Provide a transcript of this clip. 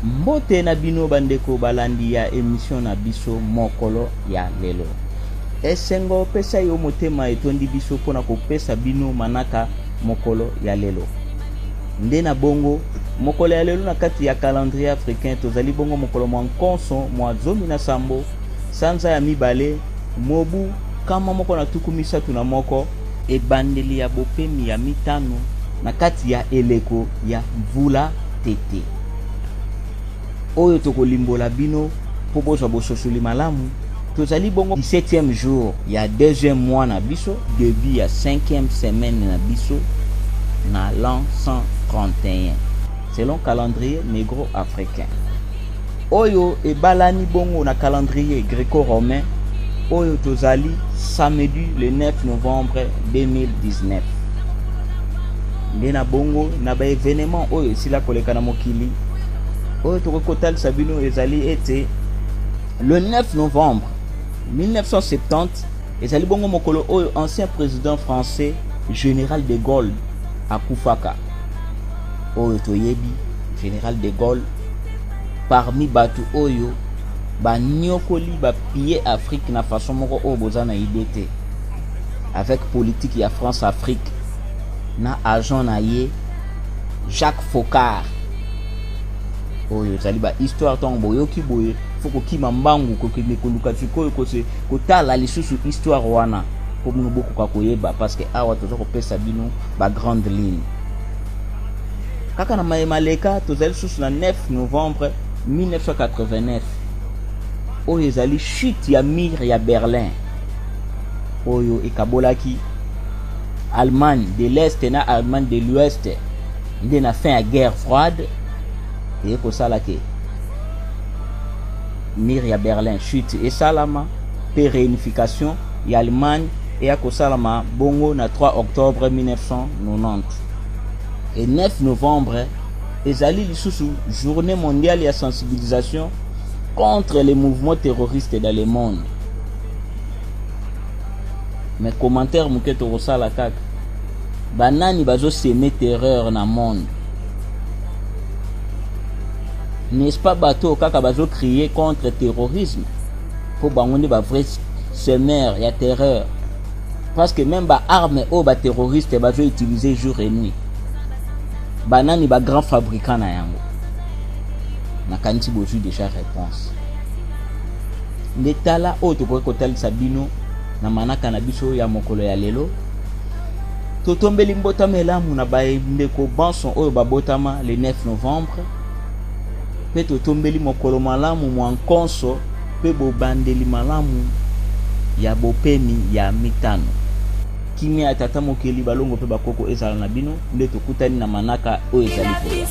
Mbote na bino bandeko balandi ya emission na biso mokolo ya lelo. Esengo pesa yo motema etondi biso mpo na kopesa bino manaka mokolo ya lelo. Nde na bongo mokolo ya lelo na kati ya calendrier africain tozali bongo mokolo mwa nkonso mwa 17 sanza ya mibale mobu 131, ebandeli ya bopemi ya mitano na kati ya eleko ya mvula tete oyo tokolimbola bino mpo bozwa bososoli malamu. Tozali bongo 17e jour ya deuxième mois na biso, début ya 5e semaine na biso na l'an 131 selon calendrier négro-africain oyo ebalani bongo na calendrier gréco-romain oyo tozali samedi le 9 novembre 2019. Nde na bongo na baevenement oyo esila koleka na mokili oyo tokoki kotalisa bino ezali ete le 9 novembre 1970 ezali bongo mokolo oyo ancien président français général de Gaulle akufaka. Oyo toyebi général de Gaulle parmi bato oyo banyokoli bapille Afrique na façon moko oyo boza na idée te, avec politique ya France Afrique na agent na ye Jacques Foccart. Oyo ezali ba histoire ntango boyoki boye fo kokima mbangu kokende koluka sikoyo kotala lisusu histoire wana mpo bino bokoka koyeba, parce que awa toza kopesa bino ba grande ligne kaka na maye maleka. Tozali lisusu na 9 novembre 1989 oyo ezali chute ya mur ya Berlin oyo ekabolaki Allemagne de l'Est na Allemagne de l'Ouest. Nde na fin ya guerre froide eye kosala ke mur ya Berlin chute esalama mpe réunification ya Allemagne eya kosalama bongo na 3 octobre 1990. Et 9 novembre ezali lisusu journée mondiale ya sensibilisation contre les mouvements terroristes dans le monde. Mais commentaire moke tokosala kaka, banani bazosemer terreur na monde? N'est-ce pas bato kaka bazocrier contre terrorisme? Mpo bango nde bavrai semeur ya terreur, parce que même baarme oyo baterroriste bazoutiliser jour et nuit, banani bagrand fabricant na yango? Nakanisi bozwi déjà réponse. Nde tala oyo tokoki kotalisa bino na manaka na biso ya mokolo ya lelo. Totombeli mbotama elamu na bandeko banso oyo babotama le 9 novembre, mpe totombeli mokolo malamu mwa nkonso mpe bobandeli malamu ya bopemi ya mitano. Kimia ya Tata Mokeli, balongo mpe bakoko ezala na bino. Nde tokutani na manaka oyo ezali koya.